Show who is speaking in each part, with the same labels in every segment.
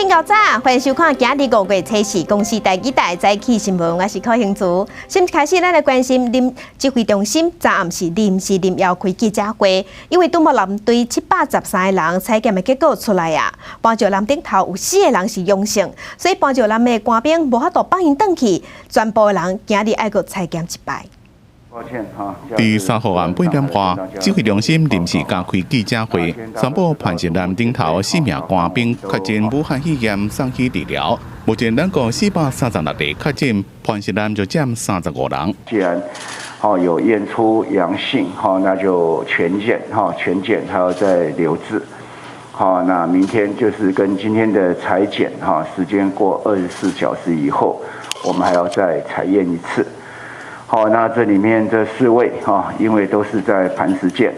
Speaker 1: 真𠢕早，歡迎收看今日5月初四公視台語台早起新聞，我是柯興慈。先開始，咱來關心臨指揮中心昨暗時臨時臨要開記者會，因為敦睦艦隊713個人採檢的結果出來啊，潘石艦頂頭有四個人是陽性，所以潘石艦的官兵無法度放𪜶轉去，全部的人今日愛閣採檢一擺。
Speaker 2: 抱歉哈。
Speaker 3: 佇3號暗8點半，指揮中心臨時加開記者會，宣布磐石艦頂頭四名官兵確診武漢肺炎送去治療。目前咱國436例確診，磐石艦就佔35人。
Speaker 2: 既然有驗出陽性，那就全檢，全檢還要再留置。好，那明天就是跟今天的採檢，時間過24小時以後，我們還要再採驗一次。好，那這裡面這四位哈，因為都是在磐石艦，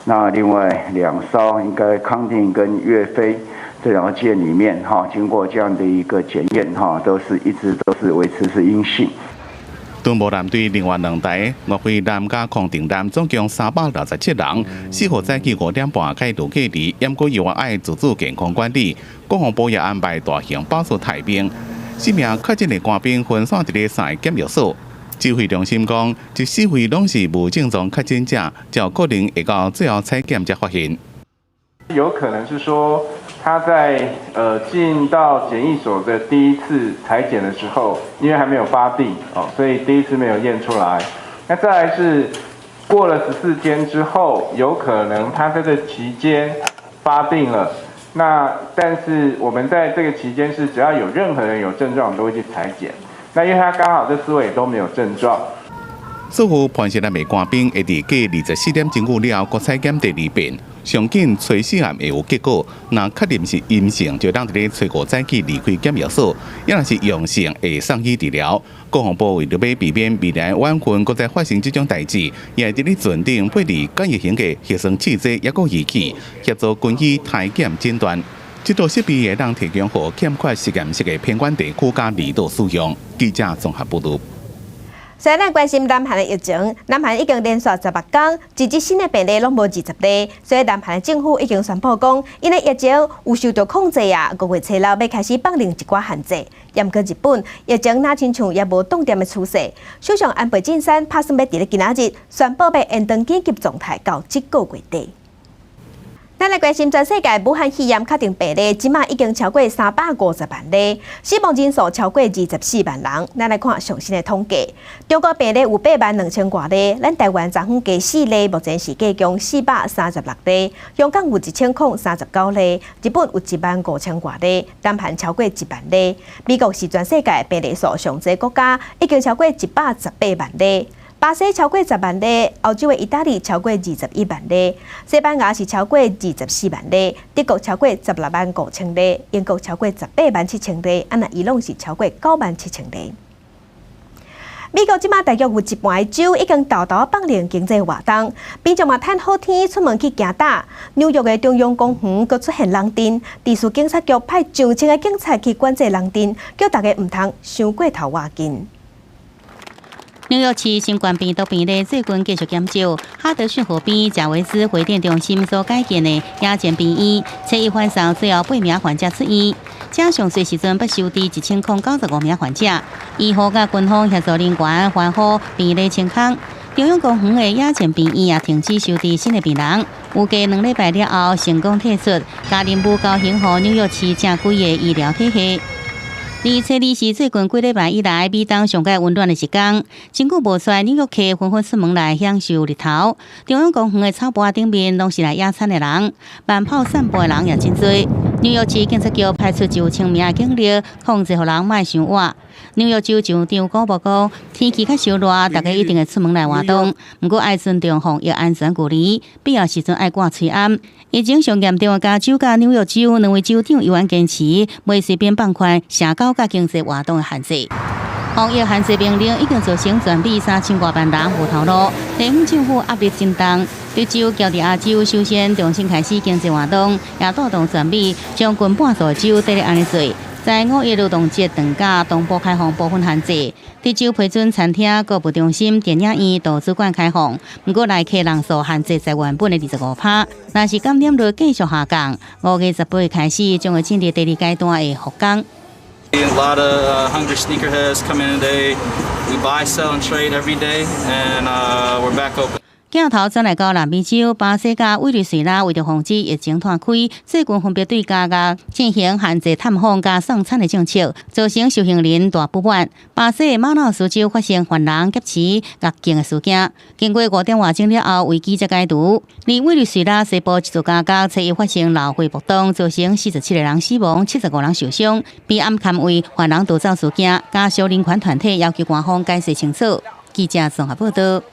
Speaker 2: 那另外兩艘應該康定跟岳飛這兩個艦裡面哈，經過這樣的一個檢驗哈，都是一直都是維持是陰性。
Speaker 3: 敦睦艦隊另外兩台岳飛艦佮康定艦總共367人，4號早起5點半解除隔離，毋過猶愛自主健康管理。國防部也安排大型巴士待命，四名確診的官兵分散佇咧三个檢疫所。指揮中心講，這四位攏是無症狀確診者，較可能會到最後採檢才發現。
Speaker 4: 有可能是說他在進到檢疫所的第一次採檢的時候，因為還沒有發病哦，所以第一次沒有驗出來。那再來是過了14天之後，有可能他在這期間發病了。那但是我們在這個期間是只要有任何人有症狀，都會去採檢。那因為他剛好這四位都沒有症狀。
Speaker 3: 所有磐石艦的官兵會佇過24點鐘了後，閣採檢第二遍，上緊初四暗會有結果。若確認是陰性，就當佇咧初五早起離開檢疫所；抑若是陽性，會送去治療。國防部為著欲避免未來晚份閣再發生這種代誌，也會佇咧船頂配置簡易型的核酸試劑，抑閣儀器協助軍醫篩檢診斷。這套設備會當提供予欠缺實驗室的偏遠地區佮離島使用。記者綜合報導。
Speaker 1: 所以咱關心南韓的疫情，南韓已經連續16天，一日新的病例攏無20例，所以南韓的政府已經宣布講，𪜶的疫情有受著控制啊，5月初六欲開始放寬一寡限制。毋過日本疫情若親像也無擋斷的趨勢，首相安倍晉三拍算欲佇咧今仔日宣布欲延長緊急狀態到這個月底。咱來關心全世界武漢肺炎確定病例，這馬已經超過350萬例，死亡人數超過24萬人。咱來看上新的統計，中國病例有8萬2千外例，咱台灣昨昏加四例，目前是加共436例。香港有1039例，日本有1萬5千外例，南韓超過1萬例。美國是全世界病例數上濟國家，已經超過118萬例。巴西超過10萬例，歐洲的意大利超過21萬例，西班牙是超過24萬例，德國超過16萬5千例，英國超過18萬7千例，啊若伊朗是超過9萬7千例。美國這馬大約有一半的州已經沓沓放寬經濟活動，民眾嘛趁好天出門去行踏。紐約的中央公園閣出現人陣，秩序警察局派上千个警察去管制人陣，叫大家毋通傷過頭倚近。
Speaker 5: 紐約市新冠病毒病例最近繼續減少，哈德遜河邊賈維斯會展中心所改建的野戰病院，初一晚上最後八名患者出院，這上濟時陣捌收治1095名患者。醫護佮軍方協助人員環保病例清空。中央公園的野戰病院也停止收治新的病人。預計2禮拜了後成功退出，共任務交還予紐約市正規的醫療體系。而初二是最近幾禮拜以來，美東上蓋溫暖的一天，真久無出來紐約客紛紛出門來享受日頭。中央公園的草坡頂面攏是來野餐的人，慢跑散步的人也真濟。紐約市警察局派出上千名的警力，控制予人莫傷倚。紐約州州長古莫講，天氣較燒熱，大家一定會出門來活動，毋過愛尊重防疫安全距離，必要時陣愛掛喙罨。疫情上嚴重的加州佮紐約州兩位州長猶原堅持，袂隨便放寬社交佮經濟活動的限制。防疫限制命令已經造成全美3000外萬人無頭路，地方政府壓力真重。德州、喬治亞州首先重新開始經濟活動，也帶動全美將近半數州都咧按呢做。在五一勞動節長假同步開放部分限制，德州批准餐廳、購物中心、電影院、圖書館開放，毋過來客人數限制在原本的25%。若是感染率繼續下降，5月18日開始將會進入第二階段的復工。
Speaker 6: A lot of hungry sneakerheads come in today. We buy, sell, and trade every day, and we're back open.
Speaker 5: 鏡頭轉來到南美洲，巴西佮委內瑞拉為著防止疫情湠開，最近分別對家家進行限制探訪佮送餐的政策，造成受刑人大不滿。巴西馬瑙斯州發生犯人劫持獄警的事件，經過5點外鐘了後，危機才解除。而委內瑞拉西部一座監獄初一發生漏火爆動，造成47個人死亡，75人受傷，被暗勘為犯人逃走事件。加小人權團體要求官方解釋清楚。記者綜合報道。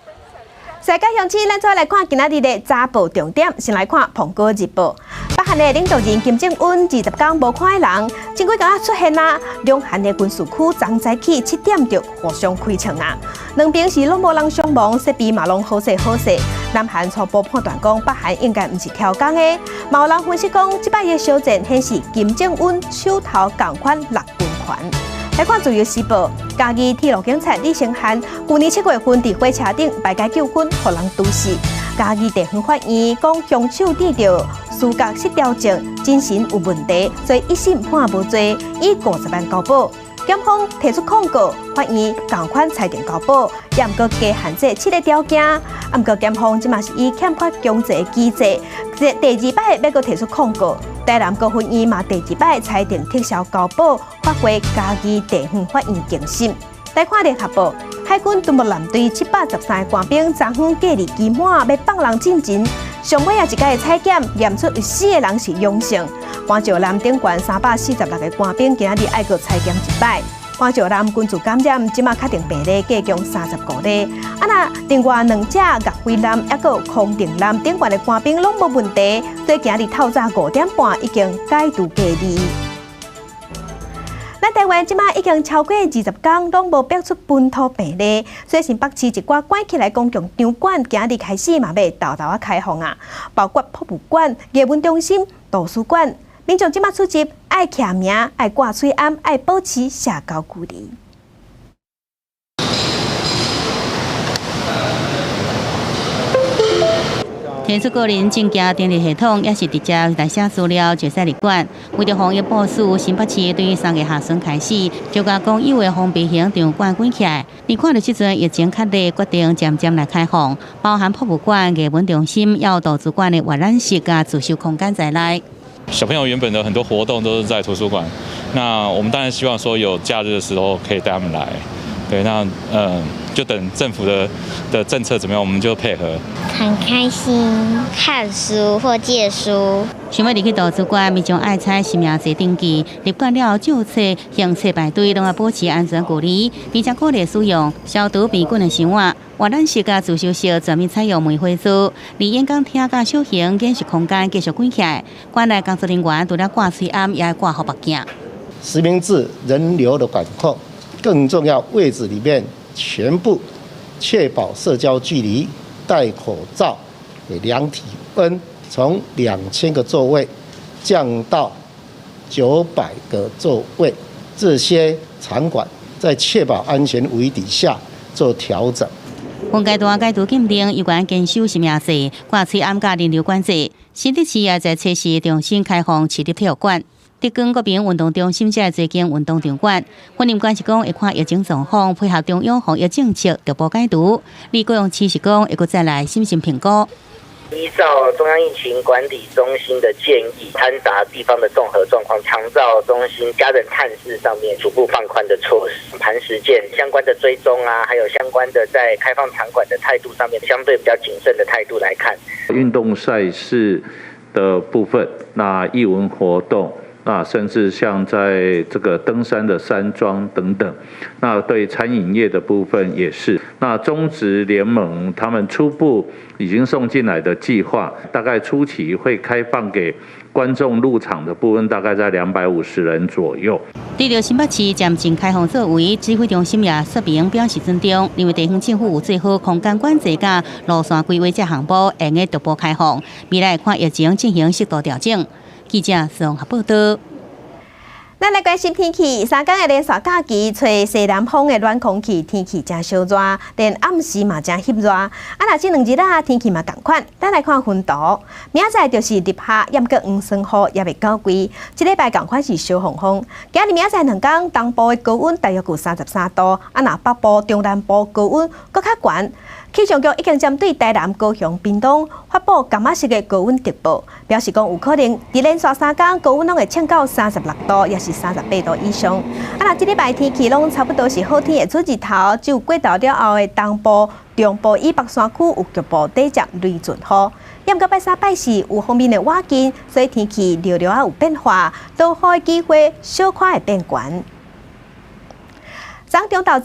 Speaker 1: 世界鄉親，咱再來看今仔日的早報重點。先來看《蘋果日報》，北韓的領導人金正恩20天無看的人，前幾工出現啊，兩韓的軍事區昨早起7點就互相開槍啊，兩邊是攏無人傷亡，設備嘛攏好勢好勢。南韓初步判斷講，北韓應該毋是刁工的。嘛有人分析講，這擺的小戰顯示金正恩手頭仝款六軍權。來看《自由時報》，嘉義鐵路警察李承翰，舊年7月份佇火車頂排解糾紛，予人毒死。嘉義地方法院講，兇手得著思覺失調症，精神有問題，所以一審判無罪，以50萬交保。檢方提出抗告，法院仝款裁定交保，也毋過加限制七个條件。啊，毋過檢方這馬是以欠缺強制機制，第二擺欲閣提出抗告。台南高分院嘛第二擺裁定撤銷交保，發回嘉義地方法院重審。來看聯合報，海軍敦睦艦隊713個官兵昨昏隔離期滿，欲放人進前，上尾仔一擺的採檢驗出有四個人是陽性。關石艦頂懸346個官兵今仔日愛閣採檢一擺。關石艦群聚感染，這馬確定病例加強35例。啊若另外兩隻岳飛艦抑閣康定艦頂懸的官兵攏無問題，所以今日透早5點半已經解除隔離。咱台灣這馬已經超過20天攏無爆出本土病例，所以新北市一寡關起來公共場館今日開始嘛欲沓沓仔開放啊，包括博物館、藝文中心、圖書館，民眾這馬出入愛簽名、愛掛喙罨、愛保持社交距離。
Speaker 5: 提出個人證件登錄系統，也是直接來寫資料就使入館。為著防疫部署，新北市對3月下旬開始，就共公有的封閉型場館關起來。你看著這陣疫情較熱，決定漸漸來開放，包含博物館、藝文中心、還有圖書館的閱覽室佮自修空間在內。
Speaker 7: 小朋友原本的很多活動都是在圖書館，那我們當然希望說有假日的時候可以帶他們來。對，那就等政府的政策怎麼樣，我們就配合。
Speaker 8: 很開心，看書或借書。
Speaker 5: 想欲入去圖書館，民眾愛採實名制登記，入館了後借冊、還冊排隊，攏愛保持安全距離，並且鼓勵使用消毒病菌的箱碗。閱覽室佮自修室全面採用梅花座，而演講廳佮小型演習空間繼續關起來。館內工作人員除了掛喙罨，也愛掛護目鏡。
Speaker 9: 實名制人流的管控。更重要，位置裡面全部確保社交距離、戴口罩、量體溫，從2000個座位降到900個座位，這些場館在確保安全無虞底下做調整。
Speaker 5: 分階段解除禁令，有關堅守實名制、掛喙罨佮人流管制。新竹市也在測試重新開放市立體育館。竹墾國民運動中心這個間運動場館，雲林縣是講會看疫情狀況，配合中央防疫政策逐步解除。而高雄市是講會閣再來審慎評估。
Speaker 10: 依照中央疫情管理中心的建議，摻雜地方的綜合狀況，長照中心家人探視上面逐步放寬的措施，磐石艦相關的追蹤啊，還有相關的在開放場館的態度上面，相對比較謹慎的態度來看。
Speaker 11: 運動賽事的部分，那藝文活動。那甚至像在這個登山的山莊等等，那對餐飲業的部分也是。那中職聯盟他們初步已經送進來的計劃，大概初期會開放給觀眾入場的部分，大概在250人左右。
Speaker 5: 對著新北市漸進開放作為，指揮中心也說明表示尊重，認為地方政府有做好空間管制佮路線規劃這項目，會用逐步開放，未來看疫情進行適度調整。記者綜合報道。
Speaker 1: 咱來關心天氣，三工的連續假期，吹西南風的暖空氣，天氣誠燒熱，連暗時嘛誠翕熱。啊，若這兩日啊，天氣嘛仝款。咱來看雲圖，明仔載就是立夏，猶閣黃霜雨猶未到位。這禮拜仝款是燒烘烘。今日明仔載兩工，東部的高溫大約有33度，啊，若北部、中南部高溫閣較懸。氣象局已經針對台南、高雄、屏東發布柑仔色的高溫特報，表示講有可能佇連續三工高溫攏會衝到36度，抑是38度以上。啊，若這禮拜天氣攏差不多是好天的出日頭，只有過晝了後的東部、中部以北山區有局部短暫雷陣雨。猶閣拜三、拜四有鋒面的倚近，所以天氣略略仔有變化，落雨的機會小可會變懸。昨中晝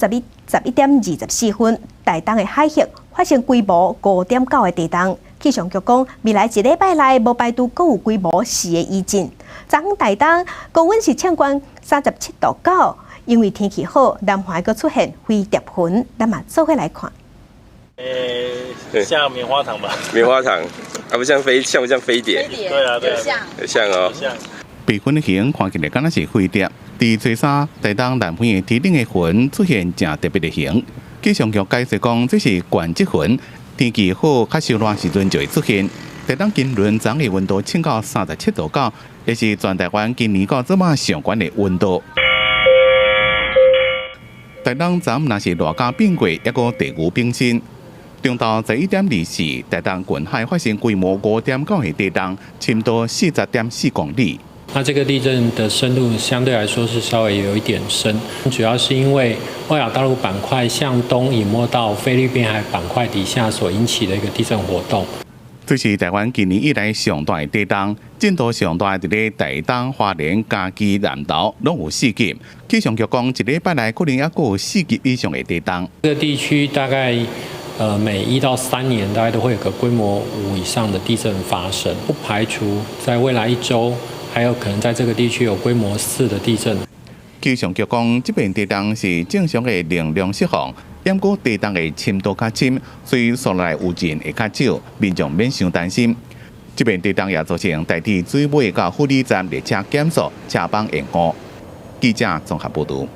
Speaker 1: 11點24分，台東的海域發生規模5.9的地動。氣象局講，未來一禮拜內無排除閣有規模4的餘震。昨昏台東高溫是衝懸37.9度，因為天氣好，南橫閣出現飛碟雲，咱嘛做伙來看。
Speaker 12: 欸，像棉花糖吧？
Speaker 13: 棉花糖，啊不像飛，像不像飛碟？
Speaker 12: 對啊，對啊，
Speaker 13: 像，像哦。
Speaker 12: 像。
Speaker 3: 白雲形看起來敢若是飛碟。佇初三，台東南方的天頂的雲出現誠特別的形。氣象局解釋講，這是貫積雲，天氣好較燒熱時陣就會出現。台東金崙昨昏溫度衝到37.9度，也是全台灣今年到這馬上懸的溫度。台東昨昏若是熱甲變過，抑閣地牛冰心。中晝11點24，台東近海發生規模5.9的地動，深度40.4公里。
Speaker 14: 那這個地震的深度相對來說是稍微有一點深，主要是因為歐亞大陸板塊向東隱沒到菲律賓海板塊底下所引起的一個地震活動。
Speaker 3: 這是台灣今年以來上大的地動，震度上大佇咧台東、花蓮、嘉義、南投攏有4級。氣象局講，一禮拜內可能猶閣有4級以上的地動。
Speaker 14: 這個地區大概每1到3年，大概都會有個規模5以上的地震發生，不排除在未來一周還有可能在這個地區有規模4的地震。
Speaker 3: 氣象局講，這遍地動是正常的能量釋放，毋過地動的深度較深，所以紲來餘震會較少，民眾免傷擔心。這遍地動也造成台鐵水尾佮富里站列車減速、車班延誤。記者綜合報導。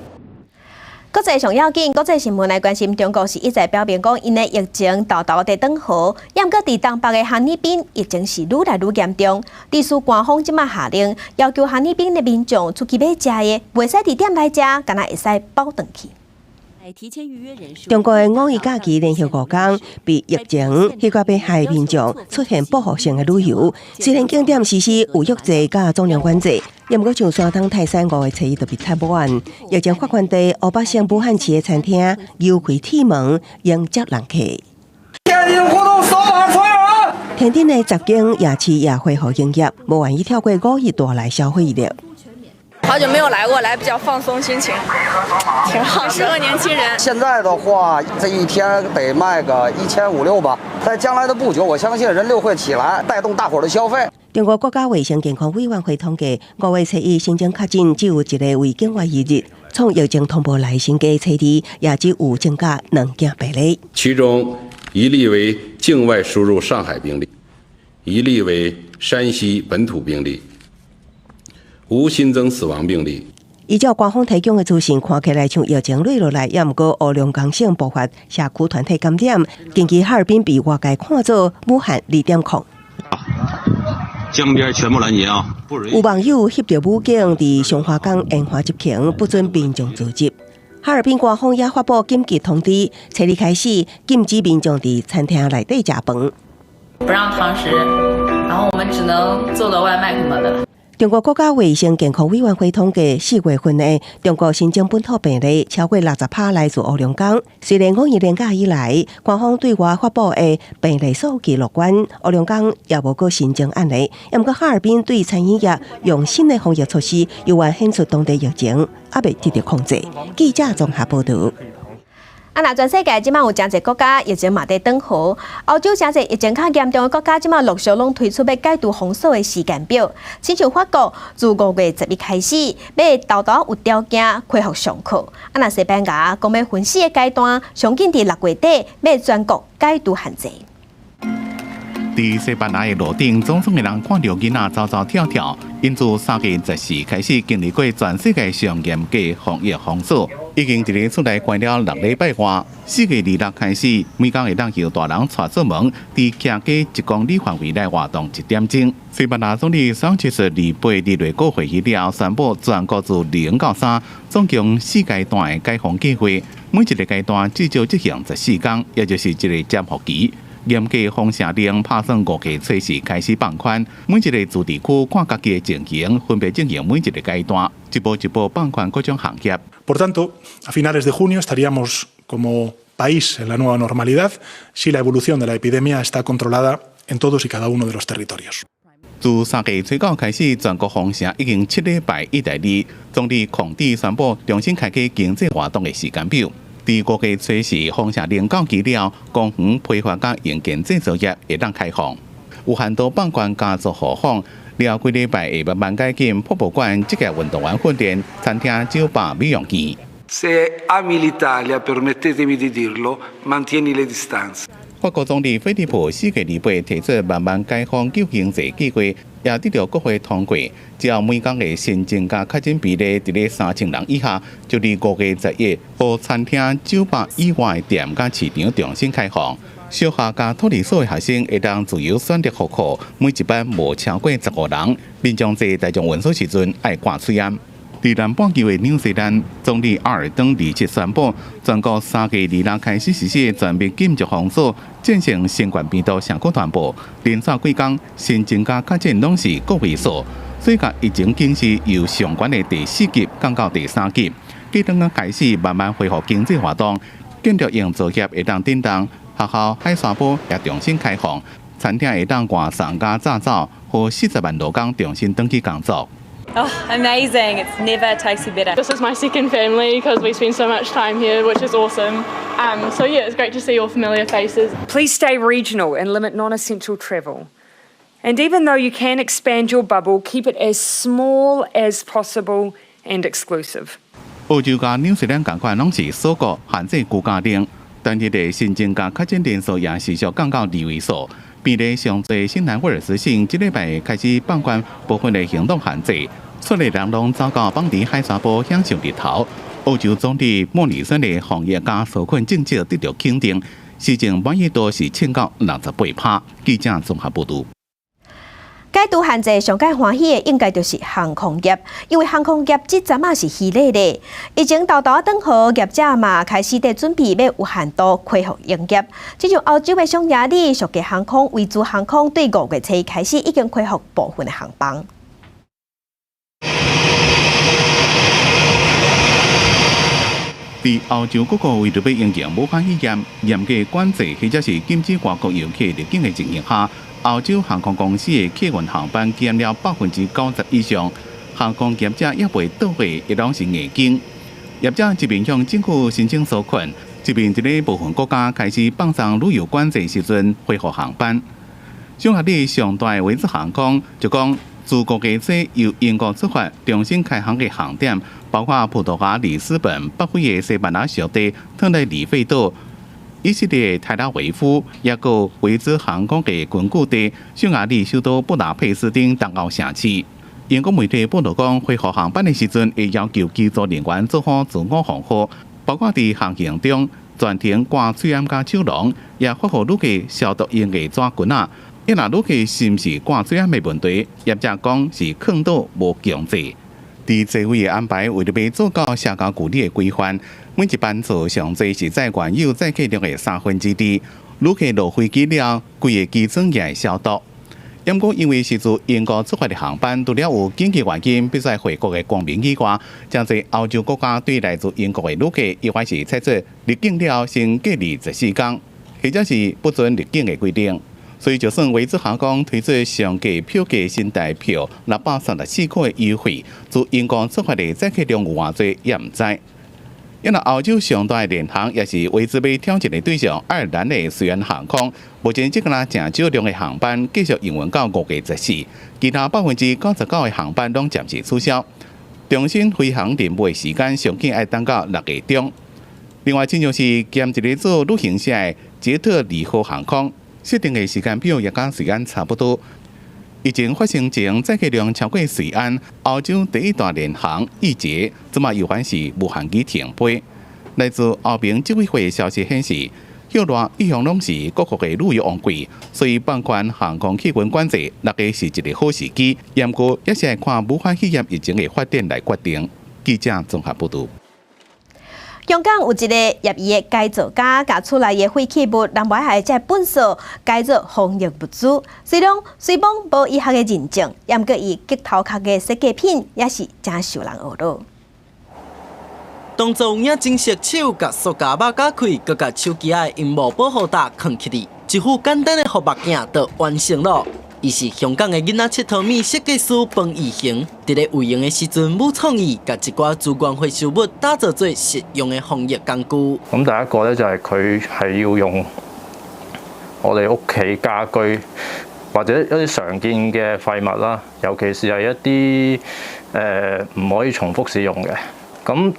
Speaker 1: 國際上要緊，國際新聞來關心，中國是一再表明講，𪜶的疫情沓沓佇轉好，猶閣佇東北的哈爾濱疫情是愈來愈嚴重。地市官方這馬下令，要求哈爾濱的民眾出去買食的，袂使佇店內食，敢若會使包轉去。
Speaker 15: 中國的五一假期連續5工，被疫情彼個欲害民眾出現報復性的旅遊。雖然景點實施預約制佮總量管制，猶毋過像山東泰山5月初一就被塞滿。疫情發源地湖北省武漢市的餐廳油開鐵門迎接人客。
Speaker 16: 天津活動掃碼掃碼。
Speaker 15: 天津的10間夜市也恢復營業，無願意跳過五一帶來消費力。
Speaker 17: 好久沒有來過，來比較放鬆心情，挺好，適合年輕人。
Speaker 16: 現在的話，這一天得賣個一千五六吧。在將來的不久，我相信人流會起來，帶動大夥的消費。
Speaker 15: 中國國家衛生健康委員會統計，5月初一新增確診只有一例為境外移入，創疫情通報來新低初二，也只有增加兩件病例。
Speaker 18: 其中一例為境外輸入上海病例，一例為山西本土病例。無新增死亡病例。
Speaker 15: 依照官方提供的資訊，看起來像疫情落落來，猶毋過黑龍江省爆發社區團體感染。近期哈爾濱被外界看做武漢2.0。
Speaker 19: 江邊全部攔截啊！
Speaker 15: 有網友翕著武警佇松花江沿岸執勤，不准民眾聚集。哈爾濱官方也發布緊急通知，初二開始禁止民眾佇餐廳內底食飯，
Speaker 17: 不讓堂食，然後我們只能做個外賣什麼的。
Speaker 15: 中國國家衛生健康委員會統計，4月份的中國新增本土病例超過60%來自黑龍江。雖然五一連假以來，官方對外發布的病例數據樂觀，黑龍江也無閣新增案例。毋過哈爾濱對餐飲業用新的防疫措施，猶原顯出當地疫情猶未得到控制。記者綜合報導。
Speaker 1: 啊！若全世界這馬有誠濟國家疫情嘛佇轉好，歐洲誠濟疫情較嚴重的國家，這馬陸續攏推出欲解除封鎖的時間表。親像法國自5月11開始，欲沓沓有條件恢復上課。啊！若西班牙講欲分四个階段，上緊佇6月底欲全國解除限制。
Speaker 3: 佇西班牙的路頂，總總的人看著囡仔走走跳跳。𪜶自3月14開始經歷過全世界上嚴格防疫封鎖，已經佇咧厝內關了6禮拜外。4月26開始，每工會當由大人帶出門，佇騎機1公里範圍內活動一點鐘。西班牙總理桑切斯28日內閣會議了後，宣布全國自0到3，總共四階段的解封計劃，每一个階段至少執行14工，也就是一个潛伏期。嚴格封城令拍算5月24開始放寬，每一个自治區看家己的情形，分別進行每一个階段，一步一步放寬各種行業。
Speaker 20: Por tanto, a finales de junio estaríamos como país en la nueva normalidad si la evolución de la epidemia está controlada en todos y cada uno de los territorios.
Speaker 3: 自3月初9開始，全國封城已經7禮拜意大利總理孔蒂宣布重新開啟經濟活動的時間表。佇5月初四封城令到期了，公園批發佮營建製造業會當開放，有限度放寬家族互訪。了幾禮拜會慢慢解禁博物館、職業運動員訓練、餐廳、酒吧、美容院。
Speaker 21: Se ami l'Italia, permettetemi di dirlo, mantieni le distanze.
Speaker 3: 法國總理菲利普4月28提出慢慢解放救經濟計劃，也得著國會通過。只要每工的新增加確診比例佇咧3000人以下，就佇5月11，予餐廳、酒吧以外的店佮市場重新開放。小學佮托兒所的學生會當自由選擇復課，每一班無超過15人。民眾坐大眾運輸時陣愛掛喙罨。佇南半球的紐西蘭總理阿爾登27宣布，全國3月26開始實施全面禁足封鎖，戰勝新冠病毒社區傳播，連續幾工新增加確診攏是個位數，所以共疫情警示由上懸的第四級降到第三級。隔轉仔開始慢慢恢復經濟活動，建築營造業會當振動，學校海沙埔也重新開放，餐廳會當外送佮炸走，予40萬勞工重新轉去工作。
Speaker 17: Oh, amazing. It's never tasted better.
Speaker 22: This is my second family because we spend so much time here, which is awesome. So yeah, it's great to see all familiar faces.
Speaker 23: Please stay regional and limit non-essential travel. And even though you can expand your bubble, keep it as small as possible and exclusive.
Speaker 3: 澳洲佮紐西蘭仝款攏是鎖國限制居家令，單日的新增加確診人數也持續降到二位數。病例上濟新南威爾斯省，這禮拜開始放寬部分的行動限制，出來人攏走到放佇海沙埔享受日頭。澳洲總理莫里森的防疫佮紓困政策得著肯定，施政滿意度是衝到68%。記者綜合報導。
Speaker 1: 解除限制上蓋歡喜的應該就是航空業，因為航空業這陣仔是虛咧咧。疫情沓沓轉好，業者嘛開始佇準備欲有限度恢復營業。這像歐洲的匈牙利屬嘅航空維茲航空對5月初開始已經恢復部分的航班。
Speaker 3: 佇歐洲各國為著欲因應武漢肺炎嚴格管制，或者是禁止外國遊客入境的情形下，歐洲航空公司的客運航班減了90%以上，航空業者猶未倒貨，亦攏是硬經。業者一面向政府申請紓困，一面佇咧部分國家開始放鬆旅遊管制時陣恢復航班。匈牙利上大的維茲航空就講，自5月初由英國出發重新開航的航點，包括葡萄牙里斯本、北非的西班牙屬地特內里費島、以色列特拉維夫，抑閣維茲航空的根據地匈牙利首都布達佩斯等東歐城市。英國媒體報導講，恢復航班的時陣會要求機組人員做好自我防護，包括佇航行中全程掛喙罨佮手囊，也發予旅客消毒用的紙巾仔。伊若旅客是毋是掛喙罨的問題，業者講是勸導無強制。佇座位的安排，為著欲做到社交距離的規範，每一班座上濟是載原有載客量的2/3。旅客落飛機了，規个機艙也會消毒。毋過因為是自英國出發的航班，除了有緊急原因必須回國的公民以外，誠濟歐洲國家對來自英國的旅客，抑還是採取入境了先隔離14工，或者是不准入境的規定。所以，就算維茲航空推出上低票價新台票634塊的優惠，自英國出發的載客量有偌濟也毋知。因為歐洲上大的廉航，也是維茲欲挑戰的對象，愛爾蘭的瑞安航空，目前只敢若誠少量的航班繼續營運到5月14，其他99%的航班攏暫時取消。重新飛航任務的時間上緊愛等到6月中。另外，親像是兼一个做旅行社的捷特里豪航空。設定的時間表也佮瑞安差不多。疫情發生前，載客量超過瑞安，歐洲第一大廉航易捷，這馬猶還是無限期停飛。來自歐盟執委會的消息顯示，歇熱一向攏是各國的旅遊旺季，所以放寬航空氣溫管制，大概是一個好時機。不過，也是愛看武漢肺炎疫情的發展來決定。記者綜合報導。
Speaker 1: 香港有一個業餘的改造家，共厝內的廢棄物、人無愛的這糞埽改做防疫物資。雖然無醫學的認證，毋過伊激頭殼的設計品也是誠受人學囉。
Speaker 2: 當作有影真熟手，共塑膠肉絞開，閣共手機仔的螢幕保護罩囥起來，一副簡單的護目鏡就完成囉。伊是香港的囡仔𨑨迌物設計師彭義恆，佇咧有閒的時陣，舞創意，共一寡資源回收物打造做實用的防疫工具。
Speaker 4: 咁第一個咧就係佢係要用我哋屋企家居或者一啲常見嘅廢物啦，尤其是係一啲唔可以重複使用嘅。咁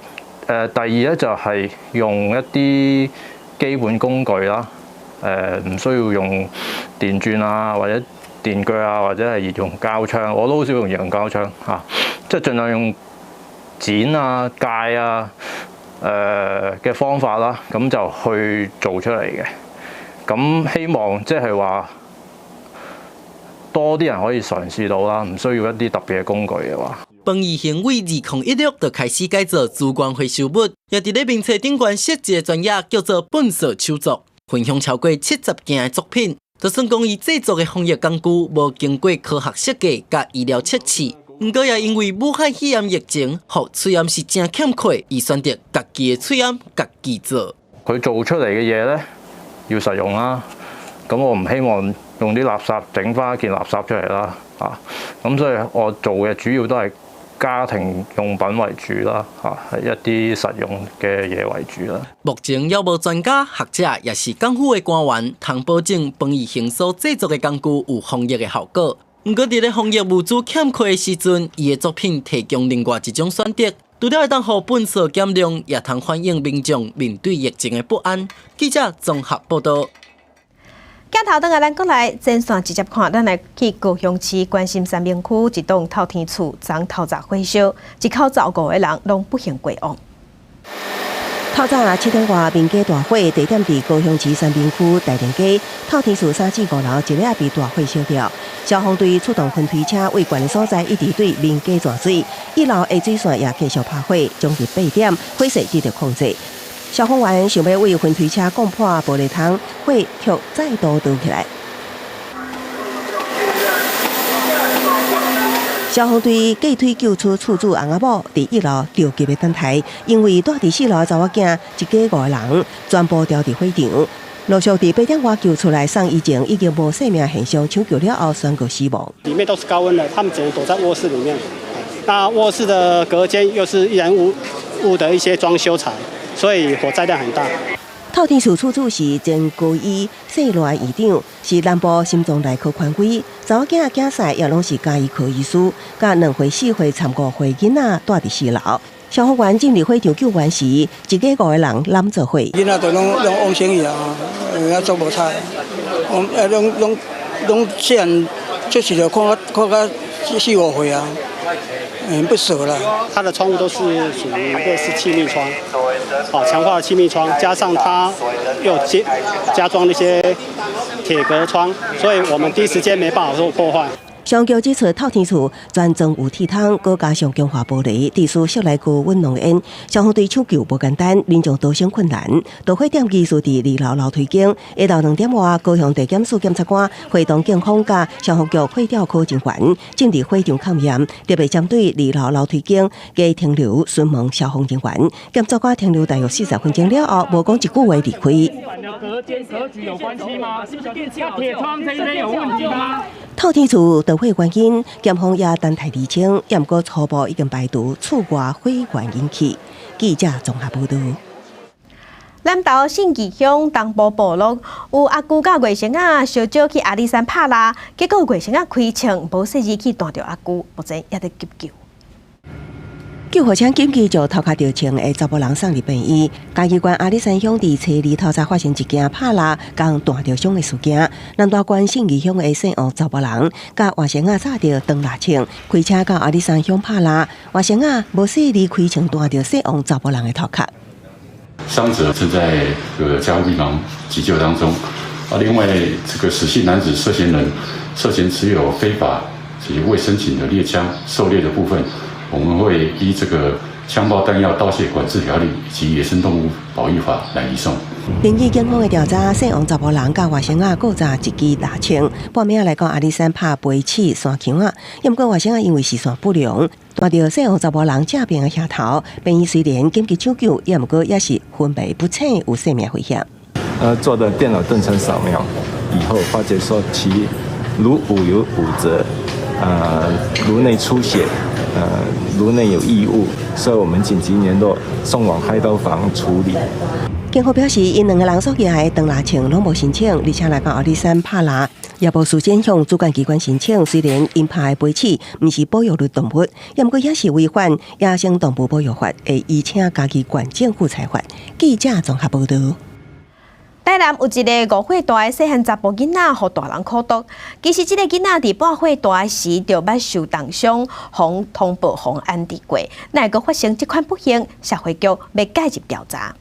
Speaker 4: 第二咧就係用一啲基本工具啦，唔需要用電鑽啊或者電鋸啊，或者係熱熔膠槍，我都好少用熱熔膠槍嚇，即係盡量用剪啊、𠝹啊、嘅方法啦，咁就去做出嚟嘅。咁希望即係話多啲人可以嘗試到啦，唔需要一啲特別嘅工具嘅話。
Speaker 2: 彭義恆為2016就開始改造資源回收物，也佇咧面冊頂懸設一個專頁叫做糞埽手作，分享超過70件的作品。就算講伊製作的防疫工具無經過科學設計佮醫療測試，毋過也因為武漢肺炎疫情，予喙罨是誠欠缺，伊選擇家己的喙罨家己做。
Speaker 4: 佢做出嚟嘅嘢咧要實用啦，咁我唔希望用啲垃圾整翻一件垃圾出嚟啦，啊，咁所以我做嘅主要都係家庭用品為主啦，嚇係一啲實用嘅嘢為主啦。
Speaker 2: 目前猶無專家學者，抑是港府的官員，通保證彭義恆所製作的工具有防疫的效果。毋過，佇咧防疫物資欠缺的時陣，伊的作品提供另外一種選擇，除了會當予糞埽減量，也通反映民眾面對疫情的不安。記者綜合報導。
Speaker 1: 鏡頭轉來咱閣來前線直接看，咱來去高雄市關心三民區一棟透天厝，昨透早火燒，一口15個人攏不幸過往。
Speaker 15: 透早7點外，民家大火，地點佇高雄市三民區大連街，透天厝3至5樓一下被大火燒掉。消防隊出動噴水車，為懸的所在一直對民家灑水。1樓的水線也繼續拍火，將近8點，火勢得到控制。消防員想欲為噴水車摃破玻璃窗，火卻再度燒起來。消防隊過腿救出厝主翁仔某，佇1樓著急的等待，因為蹛佇4樓查某囝一家五個人全部牢佇火場。陸續佇8點外救出來送醫前，已經無生命現象，搶救了後宣告死亡。
Speaker 6: 裡面都是高溫的，他們只能躲在臥室裡面。那臥室的隔間又是易燃物的一些裝修材。所以火災量很大。
Speaker 15: 透天厝厝主是前高醫世巒院長，是南部心臟內科權威。查某囝囝婿也攏是家醫科醫師，佮2歲、4歲、參5歲囡仔蹛佇4樓。消防員進入火場救援時，一家五個人攬做伙。
Speaker 24: 囡仔都攏往生去啊，啊做無彩，往啊攏攏攏細漢出世就看看甲4、5歲啊。很不捨啦。
Speaker 6: 它的窗戶都是屬於類似氣密窗，哦，強化的氣密窗，加上它又加裝那些鐵格窗，所以我們第一時間沒辦法做破壞。
Speaker 15: 上橋指出，透天厝全裝有鐵窗，閣加上強化玻璃，致使室內高溫濃煙。消防隊搶救無簡單，民眾逃生困難。導火點疑似佇2樓樓梯間，下晝2點外，高雄地檢署檢察官會同警方佮消防局火調科人員進入火場勘驗，特別針對2樓樓梯間加停留詢問消防人員。檢察官停留大約40分鐘了後，無講一句話離開。
Speaker 25: 隔間格局有關係嗎？是不是電器？鐵窗這邊有問題嗎？
Speaker 15: 透天厝導火原因，檢方也等待釐清，毋過初步已經排除厝外火源引起。記者綜合報導。
Speaker 1: 南投信義鄉東部部落有阿姑佮外甥仔相招去阿里山拍獵，結果外甥仔開槍無細膩去彈著阿姑，目前猶佇急救。
Speaker 15: 救護車緊急將頭殼著槍的查埔人送入病院。嘉義縣阿里山鄉佇初二透早發生一件拍獵共彈著傷的事件。南大縣信義鄉的姓王查埔人，佮外甥仔紮著長獵槍，開車到阿里山鄉拍獵，外甥仔無細膩開槍彈著姓王查埔人的頭殼。
Speaker 7: 傷者正在這個加護病房急救當中。啊，另外這個史姓男子涉嫌人涉嫌持有非法及未申請的獵槍狩獵的部分，我們會依這個槍炮彈藥盜竊管制條例以及野生動物保育法來移送。
Speaker 15: 根據警方的調查，姓王查埔人佮外甥仔各紮一支獵槍，半暝來到阿里山拍飛鼠山羌仔，毋過外甥仔因為視線不良，彈著姓王查埔人正邊的額頭，病院雖然緊急搶救，也毋過也是昏迷不醒，有生命危險。
Speaker 8: 做的電腦斷層掃描以後，發覺說其顱骨有骨折，顱內出血，顱內有異物，所以我們緊急聯絡送往開刀房處理。
Speaker 15: 警方表示，𪜶兩个人所攜的長獵槍攏無申請，而且來到阿里山拍獵，也無事先向主管機關申請。雖然𪜶拍的飛鼠毋是保育類動物，也毋過也是違反野生動物保育法，會移請嘉義縣政府裁罰。記者綜合報導。
Speaker 1: 台南有一个5歲大的細漢查埔囡仔，予大人苦毒。其實這个囡仔佇半歲大時就捌受重傷，予通報予安置過，哪會閣發生這款不幸？社會局欲介入調查。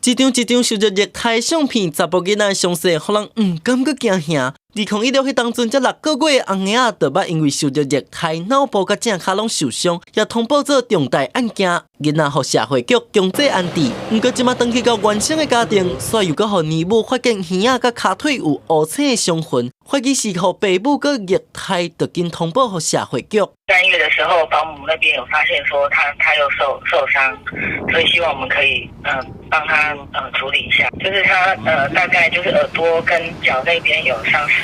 Speaker 2: 一張一張受著虐待相片，查埔囡仔傷勢，予人毋敢閣驚嚇。2016彼當陣，才6個月的紅嬰仔，就捌因為受著虐待，腦部佮正跤攏受傷，也通報做重大案件。囡仔予社會局強制安置，毋過這馬轉去到原生的家庭，煞又閣予乳母發現耳仔佮跤腿有烏青的傷痕，懷疑是予爸母閣虐待，就緊通報予社會局。
Speaker 9: 3月的時候，保姆那邊有發現說他又受傷，所以希望我們可以幫他處理一下，就是他大概就是耳朵跟腳那邊有傷勢。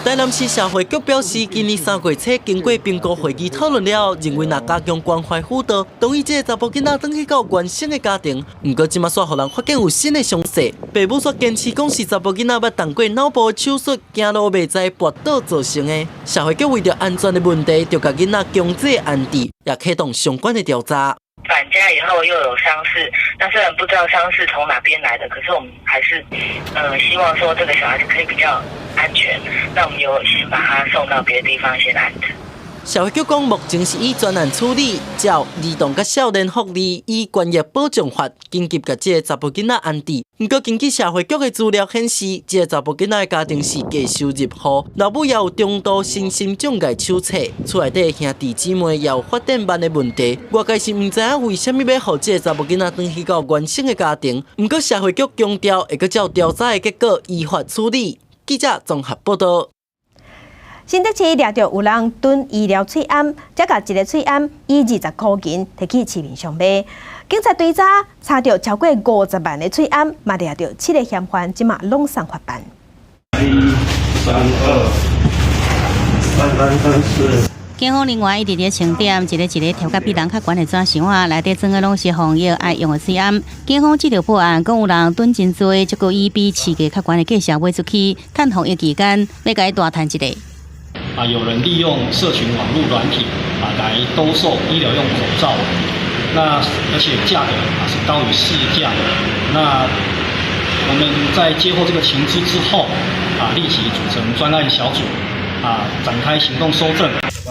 Speaker 2: 台南市社會局表示，今年3月初經過評估會議討論了後，認為若加強關懷輔導，同意這个查埔囡仔轉去到原生的家庭。毋過這馬煞予人發現有新的傷勢，爸母煞堅持講是查埔囡仔捌動過腦部手術，行路袂知跋倒造成的。社會局為著安全的問題，就共囡仔強制安置，也啟動相關的調查。
Speaker 9: 返家以後又有傷勢，那雖然不知道傷勢從哪邊來的，可是我們還是，希望說這個小孩子可以比較安全。那我們有先把他送到別的地方先安置。
Speaker 2: 社會局講，目前是以專案處理，照兒童佮少年福利與權益保障法，緊急共這个查埔囡仔安置。毋過根據社會局的資料顯示，這个查埔囡仔的家庭是低收入戶，老母也有中度身心障礙手冊，厝內底兄弟姊妹也有發展慢的問題。外界是毋知影為啥物欲予這个查埔囡仔轉去到原生的家庭。毋過社會局強調，會閣照調查的結果依法處理。記者綜合報導。
Speaker 1: 新竹市掠著有人囤醫療喙罨，才共一个喙罨以20箍銀提去市面上賣。警察追查查著超過50萬的喙罨，嘛掠著七个嫌犯，這馬攏送法辦。
Speaker 10: 一、三、二、三、三、三、四。
Speaker 5: 警方人員一直佇清點，一个一个疊佮比人較懸的紙箱仔，內底裝的攏是防疫愛用的喙罨。警方接著破案，講有人囤真濟，這閣以比市價較懸的價錢賣出去，趁防疫期間欲共伊大趁一下。
Speaker 11: 啊，有人利用社群網路軟體啊來兜售醫療用口罩，那而且價格啊是高於市價。那我們在接獲這個情資之後，啊立即組成專案小組，啊展開行動搜證。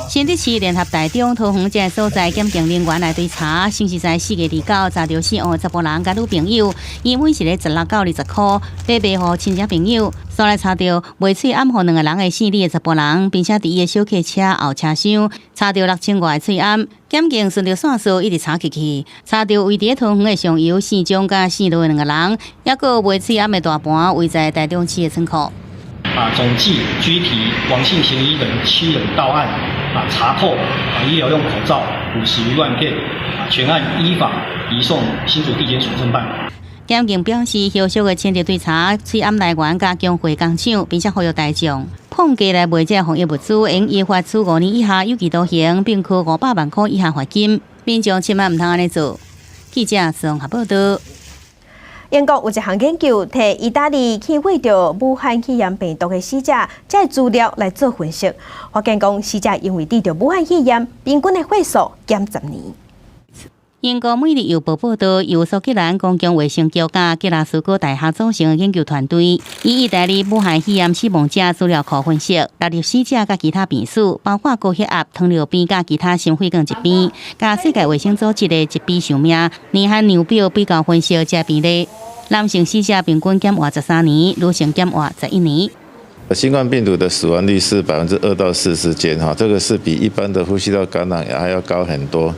Speaker 5: 新竹市聯合台中桃園這个所在檢警人員來追查，先是在4月29查著姓王的查埔人佮女朋友，伊每一个16到20箍，欲賣予親戚朋友。煞來查著賣喙罨予兩个人的姓李的查埔人，並且佇伊的小客車後車廂查著6000外个喙罨。檢警順著線索一直查起去，查著位佇桃園的上游姓張佮姓羅的兩个人，抑閣賣喙罨的大盤位在台中市的倉庫。
Speaker 11: 啊，總計拘提王姓嫌疑人七人到案，啊，查扣啊醫療用口罩50餘萬片，啊，全案依法移送新竹地檢署偵辦。
Speaker 5: 檢警表示，後續會深入追查喙罨來源佮供貨工廠，並且呼籲大眾膨價來賣這防疫物資，應依法處5年以下有期徒刑，並科500萬箍以下罰金。民眾千萬毋通按呢做。記者綜合報導。
Speaker 1: 英國有一項研究，提意大利去餵著武漢肺炎病毒的死者，這个資料來做分析，發現講死者因為得著武漢肺炎，平均的歲數減10年。
Speaker 5: 英國《每日郵報》報導，由蘇格蘭公共衛生局佮格拉斯哥大學組成的研究團隊，以意大利武漢肺炎死亡者資料庫分析，納入死者佮其他病史，包括高血壓、糖尿病佮其他心血管疾病，佮世界衛生組織的疾病壽命年限量表比較分析這病例。男性死者平均減活13年，女性減活11年。
Speaker 12: 新冠病毒的死亡率是2%到4%之間，哈，這個是比一般的呼吸道感染還要高很多。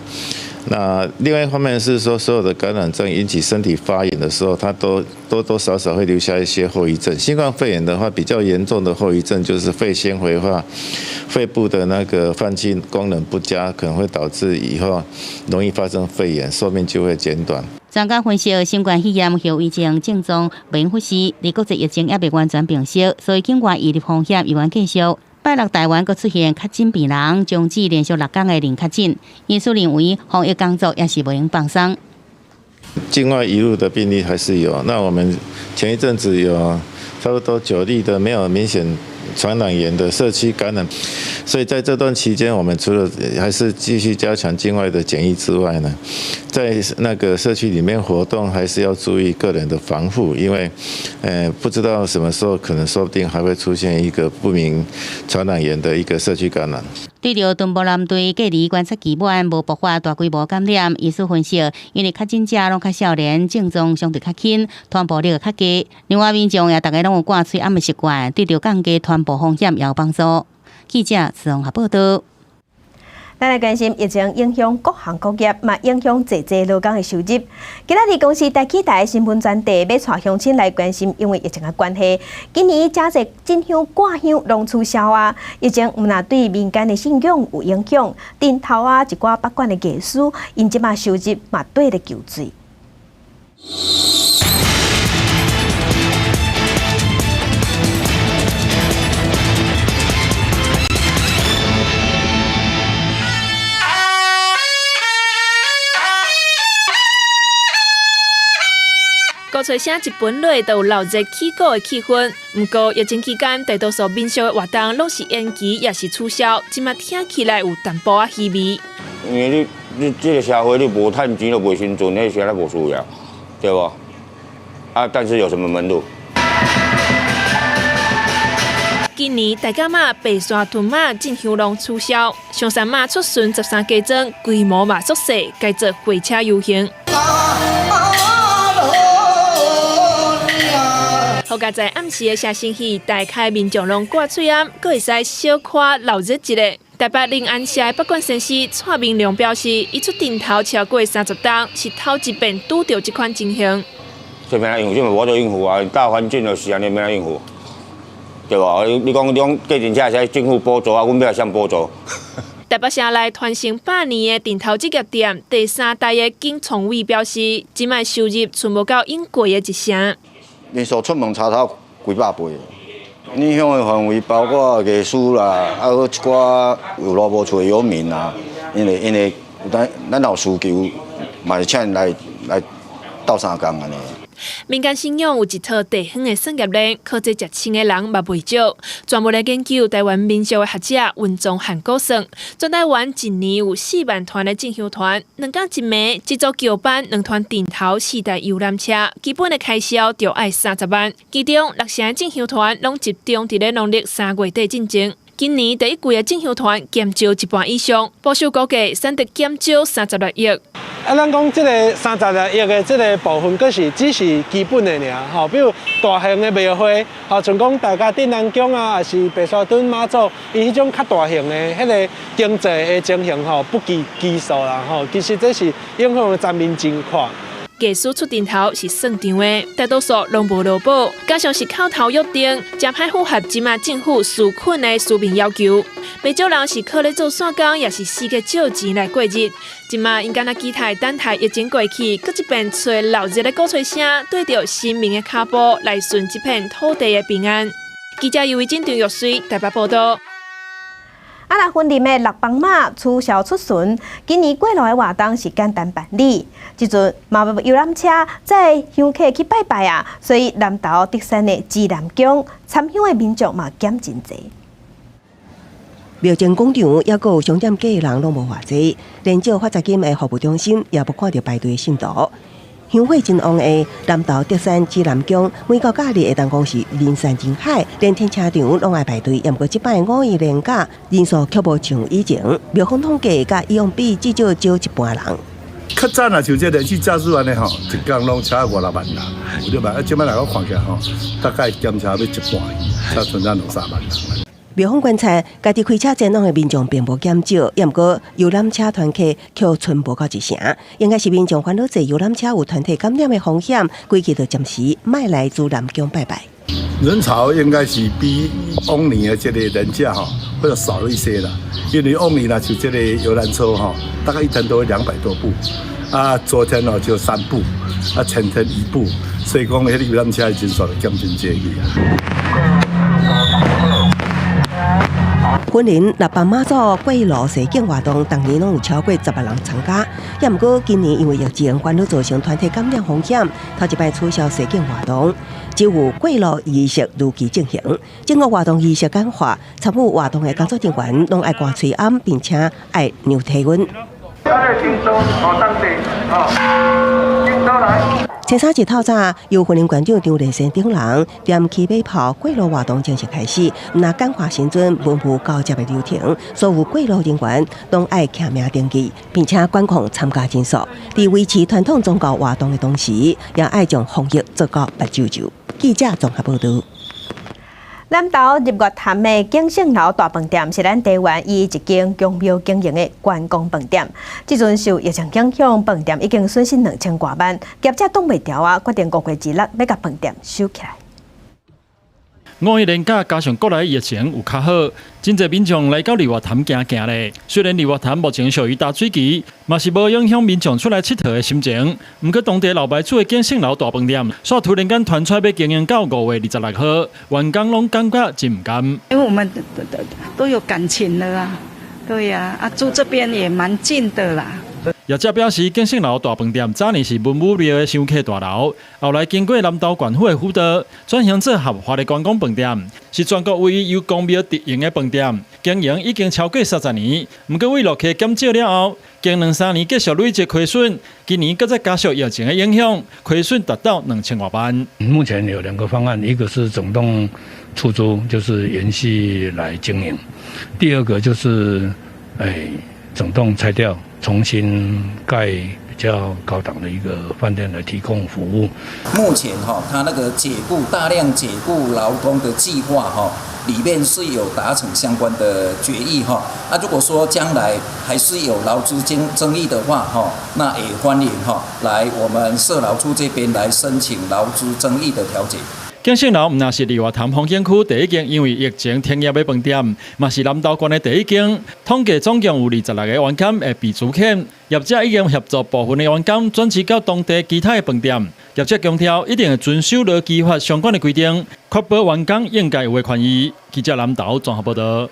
Speaker 12: 那另外一方面是說，所有的感染症引起身體發炎的時候，它都多多少少會留下一些後遺症。新冠肺炎的話，比較嚴重的後遺症就是肺纖維化，肺部的那個換氣功能不佳，可能會導致以後容易發生肺炎，壽命就會減短。
Speaker 5: 專家分析，新冠肺炎後遺症症狀免忽視，而國際疫情猶未完全平息，所以境外移入風險猶原繼續。拜六台灣閣出現確診病人，終止連續6天的零確診，醫師認為防疫工作也是袂用放鬆。
Speaker 12: 境外移入的病例還是有，那我們前一陣子有差不多9例的沒有明顯傳染源的社區感染，所以在這段期間，我們除了還是繼續加強境外的檢疫之外呢，在那個社區裡面活動，還是要注意個人的防護，因為，不知道什麼時候可能說不定還會出現一個不明傳染源的一個社區感染。
Speaker 5: 對著敦睦艦隊隔離觀察期滿，無爆發大規模感染，醫師分析，因為確診者攏較少年，症狀相對較輕，傳播力較低。另外，民眾也逐家攏有掛喙罨的習慣，對著降低傳播風險也有幫助。記者綜合報導。
Speaker 1: 咱來關心疫情影響各行各業，嘛影響濟濟勞工的收入。今仔日公視大起台新聞專題欲帶鄉親來關心，因為疫情的關係，今年誠濟進香掛香攏取消啊。疫情毋但對民間的信仰有影響，頂頭啊一寡北管的藝師，𪜶這馬收入嘛綴咧求水。
Speaker 13: 鼓吹聲一歕落，就有鬧熱起鼓的氣氛。毋過疫情期間，大多數民俗的活動攏是延期，抑是取消。這馬聽起來有淡薄仔稀微。
Speaker 14: 因為你這個社會你無趁錢就袂生存，彼啥物無需要，對無？啊，但是有什麼門路？
Speaker 13: 今年大甲媽、白沙屯媽進香攏取消，象山媽出巡13家莊，規模嘛縮細，改做火車遊行。好佳哉暗時的謝新戲，大開民眾攏掛喙罨，閣會使小可鬧熱一下。台北靈安社的北管先生蔡明良表示，伊出陣頭超過30冬，是頭一遍拄著這款情形。
Speaker 14: 這欲按怎應付，這嘛無法度應付啊！大環境就是按呢，欲按怎應付，對無？你講計程車會使政府補助啊，阮欲來啥補助？
Speaker 13: 台北城內傳承百年的陣頭職業店第三代的景崇偉表示，這擺收入剩無夠應過的一成。
Speaker 16: 人數出門差頭幾百倍，影響的範圍包括藝師啦，啊，閣一寡有路無厝的遊民啊，因為咱有需求，嘛是請𪜶來鬥相共按呢。
Speaker 13: 民間信仰有一套地方的產業鏈，靠這食穿的人嘛袂少。專門來研究台灣民俗的學者溫宗漢估算，全台灣一年有4萬團的進香團，2工一暝，一組轎班兩團陣頭四台遊覽車，基本的開銷就愛30萬。其中六成的進香團攏集中佇咧農曆3月底進前。今年第一季的進香團減少一半以上，保守估計損失減少36億。
Speaker 18: 啊，咱講這个36億的這个部分，閣是只是基本的爾，吼，比如大型的廟會，吼，像講大甲鎮瀾宮啊，抑是白沙屯媽祖，伊彼種較大型的彼个經濟的情形，吼，不計其數啦，吼，其實這是影響的層面真闊。
Speaker 13: 藝師出陣頭是算場的，大多數攏無勞保，加上是口頭約定，誠歹符合這馬政府紓困的書面要求。袂少人是靠咧做散工，抑是四界借錢來過日。這馬𪜶敢若期待等待疫情過去，閣一遍揣鬧熱的鼓吹聲，對著神明的跤步來順這片土地的平安。記者尤維珍、張玉水台北報導。
Speaker 1: 啊，若雲林的六枋媽取消出巡，今年過路的活動是簡單辦理。這陣嘛無遊覽車載香客去拜拜啊，所以南投竹山的紫南宮參香的民眾嘛減真濟。
Speaker 15: 廟前廣場抑閣有商店街的人攏無偌濟，連借發財金的服務中心也無看著排隊的信徒。香火真旺的南投竹山紫南宮，每到假日會當講是人山人海，連停車場攏愛排隊。毋過這擺五一連假人數卻無像以前，廟方統計佮以往比至少少一半人。
Speaker 17: 較早若像這連續駕駛按呢吼，一工攏車五六萬人，五六萬，啊，這擺來講看起來吼，大概減差欲一半去，才剩咱兩三萬人。
Speaker 15: 廟方觀察，家己開車前往的民眾並無減少，抑毋過遊覽車團客卻賰無到一成，應該是民眾煩惱坐遊覽車有團體感染的風險，規氣就暫時莫來紫南宮拜拜。
Speaker 17: 人潮應該是比往年的這個連假吼，會少一些啦，因為往年若像這個遊覽車吼，大概一天都200多部，啊，昨天哦就三部，啊，前天一部，所以講彼個遊覽車的人數就減真濟去啊。
Speaker 15: 雲林六枋媽祖過路踅景活動，逐年攏有超過10萬人參加。抑毋過今年因為疫情，煩惱造成團體感染風險，頭一擺取消踅景活動，只有過路儀式如期進行。整個活動儀式簡化，參與活動的工作人員攏愛掛喙罨，並且愛量體溫。初三日透早，由雲林縣長張麗善等人踮起馬炮過路活動正式開始。毋但簡化新尊文武交接的流程，所有過路人員攏愛簽名登記，並且管控參加人數。佇維持傳統宗教活動的同時，也愛將防疫做到目睭睭。記者綜合報導。
Speaker 1: 南投日月潭的景勝樓大飯店是咱台灣唯一一間宮廟經營的觀光飯店。這陣受疫情影響，飯店已經損失2000外萬，業者擋袂牢啊，決定5月26欲共飯店收起來。
Speaker 19: 五一連假加上國內疫情有較好，真濟民眾來到日月潭行行咧。雖然日月潭目前屬於焦水期，嘛是無影響民眾出來𨑨迌的心情。毋過當地老牌子的景勝樓大飯店，煞突然間傳出欲經營到5月26號，員工攏感覺真毋甘。
Speaker 20: 因為我們都有感情了啊，對呀，啊住這邊也蠻近的啦。
Speaker 19: 業者表示，景勝樓大飯店早年是文武廟的香客大樓，後來經過南投縣府的輔導，轉型做合法的觀光飯店，是全國唯一由宮廟直營的飯店，經營已經超過30年。毋過為陸客減少了後，近兩三年繼續累積虧損，今年閣再加上疫情的影響，虧損達到2000外萬。
Speaker 21: 目前有兩個方案，一個是整棟出租，就是延續來經營；第二個就是，整棟拆掉。重新蓋比較高檔的一個飯店來提供服務。
Speaker 22: 目前哈，他那個解雇大量解雇勞工的計劃哈，裡面是有達成相關的決議哈。那如果說將來還是有勞資爭議的話哈，那也歡迎哈來我們社勞處這邊來申請勞資爭議的調解。
Speaker 19: 景勝樓毋但是日月潭風景區第一間因為疫情停業的飯店，嘛是南投縣的第一間。統計總共有26個員工會被資遣，業者已經協助部分的員工轉職到當地其他的飯店。業者強調一定會遵守勞基法相關的規定，確保員工應該有的權益。記者南投綜合報導。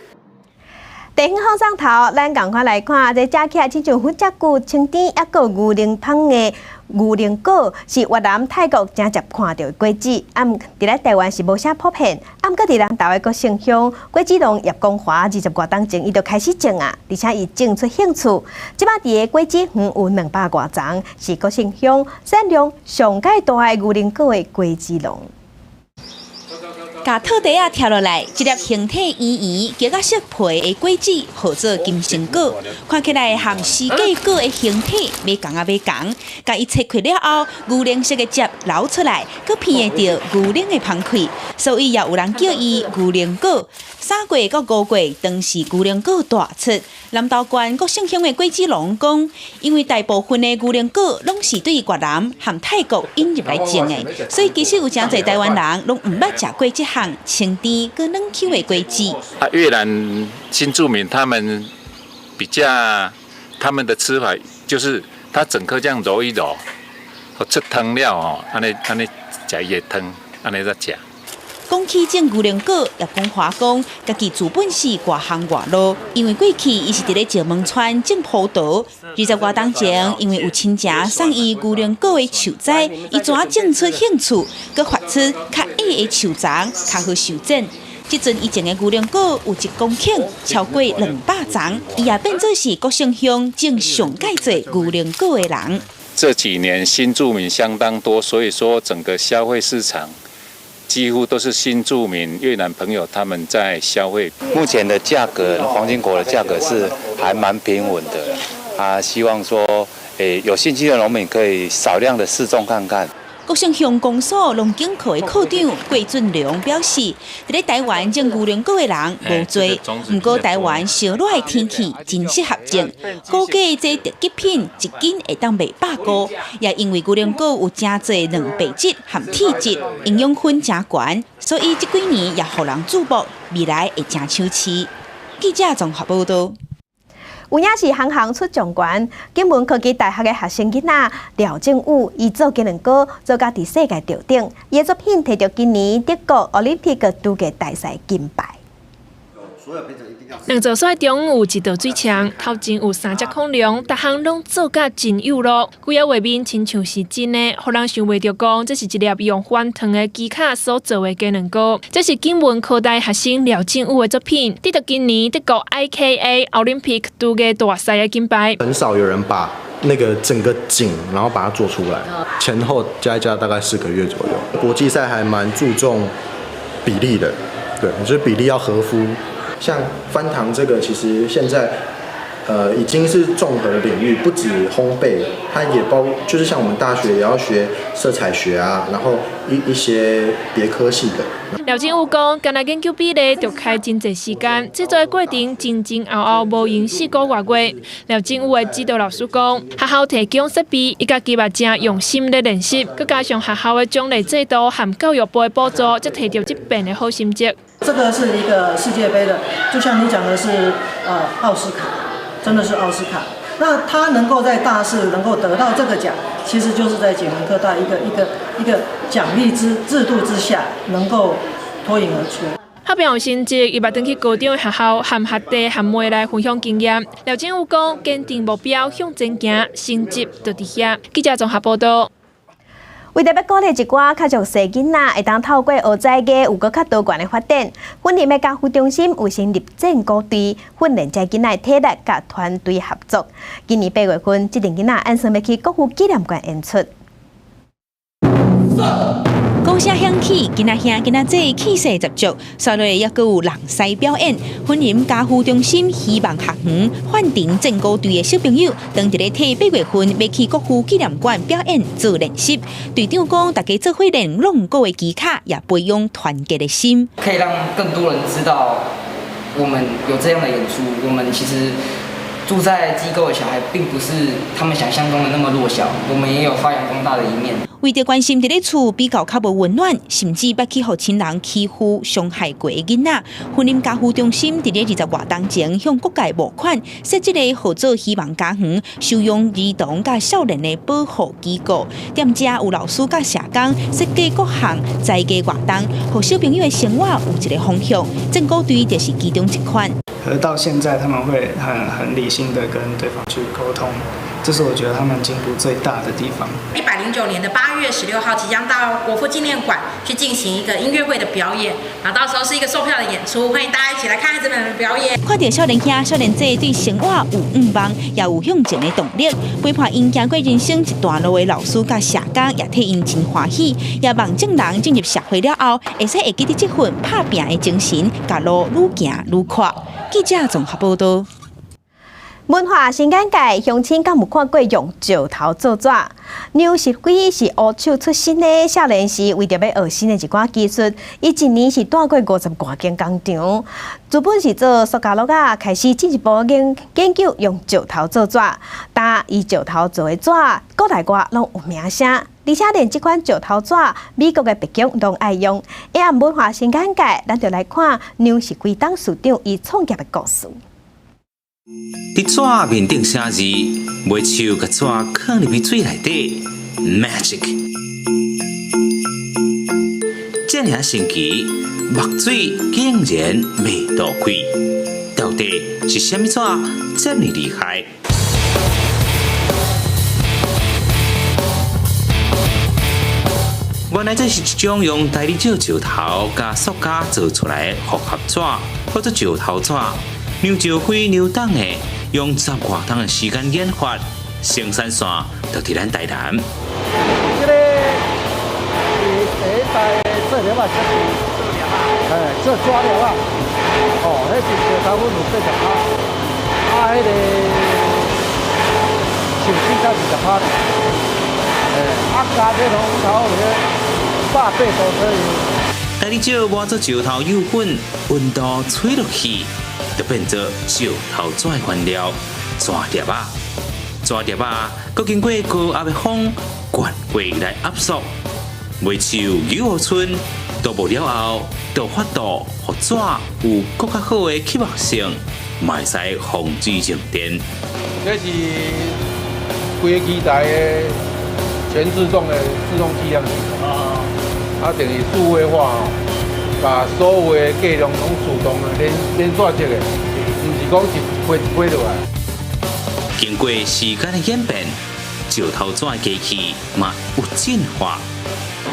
Speaker 1: 地方放送頭，咱仝款來看，這食起來親像粉質骨、清甜，抑閣牛奶芳的牛奶果，是越南、泰國誠濟看著的果子。啊，毋佇咱台灣是無啥普遍。啊，毋過佇南投的國姓鄉，果子農葉光華20外冬前，伊就開始種啊，而且伊種出興趣。這擺佇个果子園有200外叢，是國姓鄉產量上蓋大的牛奶果的果子農。
Speaker 26: 共套袋仔拆落來，一粒形體圓圓、結甲色皮的果子，號做金星果，看起來和釋迦果的形體欲仝仔欲仝。共伊切開了後，牛奶色的汁流出來，閣鼻會著牛奶的芳氣，所以也有人叫伊牛奶果。3月到5月，當是牛奶果大出。南投縣國姓鄉的果子農講，因為大部分的牛奶果攏是對越南和泰國引入來種的，所以其實有誠濟台灣人攏毋捌食過這項清甜閣軟 Q 的果子。
Speaker 27: 啊，越南新住民他們比較他們的吃法就是，他整顆這樣揉一揉，出湯了哦，按呢按呢食伊的湯，按呢再食。
Speaker 26: 講講起種牛龍果，葉光華講，家己自本是外行外路，因為過去伊是佇咧石門村種葡萄。20外冬前，因為有親情送伊牛龍果的樹栽，伊怎種出興趣，閣發出較矮的樹叢，較好修剪。這陣伊種的牛龍果有1公頃，超過200叢，伊也變做是國姓鄉種上蓋濟牛龍果的人。
Speaker 27: 這幾年新住民相當多，所以說整個消費市場幾乎都是新住民越南朋友他們在消費。
Speaker 3: 目前的價格，黃金果的價格是還蠻平穩的，啊，希望說，有興趣的農民可以少量的試種看看。
Speaker 26: 國姓鄉公所農景課的課長郭俊良表示，佇咧台灣種牛龍果的人無濟，毋過台灣燒熱的天氣真適合種，估計這特級品一斤會當賣100箍。也因為牛龍果有誠濟蛋白質和鐵質，營養分誠懸，所以這幾年也予人注目，未來會誠搶市。記者綜合報道。
Speaker 1: 有影是行行出狀元，景文科技大學的學生囡仔廖正武，伊做雞卵糕做甲佇世界頭頂，伊的作品提著今年德國奧林匹克廚藝大賽金牌。
Speaker 13: 兩座山中有一道水牆，頭前有三隻恐龍，逐項攏做甲真幼咯。規个畫面親像是真的，予人想袂著講，這是一粒用翻糖的技巧所做的雞卵糕。這是景文科大學生廖正武的作品，得著今年德國 IKA 奧林匹克廚藝大賽的金牌。
Speaker 4: 很少有人把那個整個景，然後把它做出來，前後加一加大概4個月左右。國際賽還蠻注重比例的，對，我覺得比例要合乎。像翻糖這個，其實現在，已經是綜合的領域，不止烘焙，它也包，就是像我們大學也要學色彩學啊，然後一些別科系的。
Speaker 13: 廖正武講，干焦研究比例，就開真濟時間，製作的過程前前後後無閒4個外月。廖正武的指導老師講，學校提供設備，伊家己嘛誠用心咧練習，閣加上學校的獎勵制度和教育部的補助，才提著這遍的好成績。
Speaker 6: 這個是一個世界盃的，就像你講的是，奧斯卡，真的是奧斯卡。那他能夠在大四能夠得到這個獎，其實就是在景文科大一個一個一個獎勵之制度之下，能夠脫穎而出。
Speaker 13: 拍拚有成績，伊嘛轉去高中的學校，和學弟學妹來分享經驗。廖正武講，堅定目標向前行，成績就佇遐。記者綜合報道。
Speaker 1: 為著欲鼓勵一寡較弱勢囡仔，會當透過學才藝有閣較多元的發展，雲林的家扶中心有成立戰鼓隊，訓練這囡仔的體力佮團隊合作。今年8月份，這陣囡仔按算欲去國父紀念館演出。
Speaker 26: 鼓聲響起，囡仔兄囡仔姊氣勢十足，紲落猶閣有人獅表演。雲林家扶中心希望學園範婷戰鼓隊的小朋友，當佇咧替8月份欲去國父紀念館表演做練習。隊長講，大家做伙練挵鼓的技巧，也培養團結的心。
Speaker 7: 可以讓更多人知道我們有這樣的演出。我們其實住在機構的小孩，並不是他們想象中的那麼弱小，我們也有發揚光大的一面。
Speaker 26: 為著關心佇咧厝比較較無溫暖，甚至捌去予親人欺負、傷害過的囡仔，雲林家扶中心佇咧20外冬前向各界募款，設這个號做希望家園，收容兒童佮少年的保護機構。踮遮有老師佮社工設計各項才藝活動，予小朋友的生活有一個方向。戰鼓隊就是其中一款。
Speaker 23: 可到現在，他們會很理性的跟對方去溝通。這是我覺得他們進步最大的地方。
Speaker 24: 109年的8月16號，即將到國父紀念館去進行一個音樂會的表演，啊，到時候是一個售票的演出，歡迎大家一起來看孩子們的表演。
Speaker 26: 看著少年兄、少年姊對生活有願望，也有向前的動力，陪伴𪜶行過人生一段路的老師佮社工也替𪜶真歡喜，也望眾人進入社會了後，會使會記得這份拍拚的精神，共路愈行愈闊。記者綜合報道。
Speaker 1: 文化新眼界，鄉親敢有看過用石頭做紙？梁石輝是烏手出身的，少年時為著欲學新的一寡技術，伊一年是蹛過50外間工廠。資本是做塑膠橐仔，開始進一步研究用石頭做紙。但伊石頭做的紙，國內外攏有名聲。而且連這款石頭紙，美國的白宮攏愛用。下暗文化新眼界，咱就來看梁石輝董事長伊創業的故事。
Speaker 25: 佇紙面頂寫字，袂手共紙囥入去水內底，magic。戰爾神奇，墨水竟然袂落開，到底是啥物紙這麼厲害？原來這是一種用大理石石頭佮塑膠做出來的複合紙，或者石頭紙，讓石灰流動的，用十外冬的時間研發生產線，就佇咱台南。
Speaker 2: 這個是第一代做粒仔設備，哎，做紙粒仔，哦，彼是石頭粉有80%，啊，彼个樹脂才20%，哎，啊，加這攏頭有180度左右。
Speaker 25: 大理石磨做石頭幼粉，溫度吹落去，就變做石頭紙的原料，紙粒仔，紙粒仔，閣經過高壓的風灌過來壓縮，賣樹9號村都無了後，就法度予紙有閣較好的吸墨性，嘛會使防水靜電。
Speaker 5: 這是規個機台的全自動的自動計量系統，啊，等於數位化哦，把所有的計量攏自動的連連續式的，毋是講一批一批落來。
Speaker 25: 經過時間的演變，石頭紙的機器嘛有進化。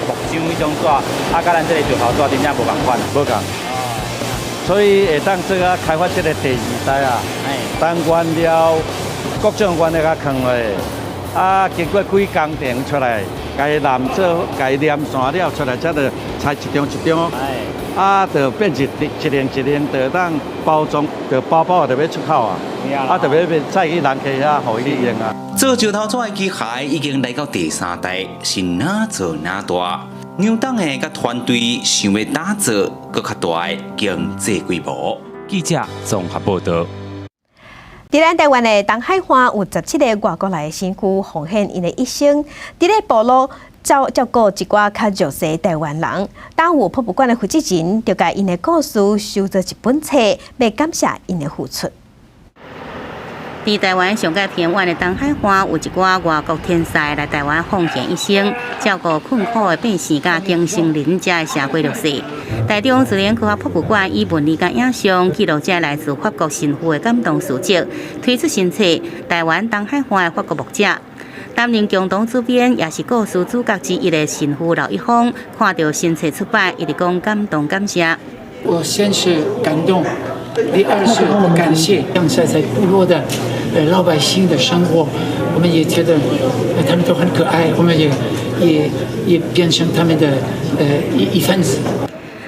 Speaker 8: 木漿彼種紙，啊，佮咱這个石頭紙真正無仝款。
Speaker 9: 無仝。所以會當做啊開發這个第二代啊，當原料各種原料共囥落，啊，經過幾工程出來，共伊染做，共伊黏線了出來，才就裁一張一張，啊，就變一一零一零，就當包裝，就包包就欲出口啊，啊，就欲載去人客遐，予伊去用啊。
Speaker 25: 做石頭紙的機械已經來到第三代，是哪做哪大。牛董的佮團隊想欲打造閣較大的經濟規模。記者綜合報導。
Speaker 1: 佇咱台灣的東海岸有17個外國來的神父奉獻𪜶的一生，佇咧部落照照顧一寡較弱勢台灣人。大武博物館的負責人就共𪜶的故事收做一本冊，欲感謝𪜶的付出。
Speaker 26: 佇台灣上蓋偏遠的東海岸，有一寡外國天使來台灣奉獻一生，照顧困苦的百姓佮更生人遮的社會弱勢。台中自然科學博物館以文字佮影像記錄這來自法國神父的感動事蹟，推出新冊《台灣東海岸的法國牧者》。擔任共同主編，也是故事主角之一的神父劉一峰，看著新冊出版，一直講感動感謝。
Speaker 10: 我先是感動，第二是感謝。現在在部落的老百姓的生活，我們也覺得他們都很可愛，我們也變成他們的一份子。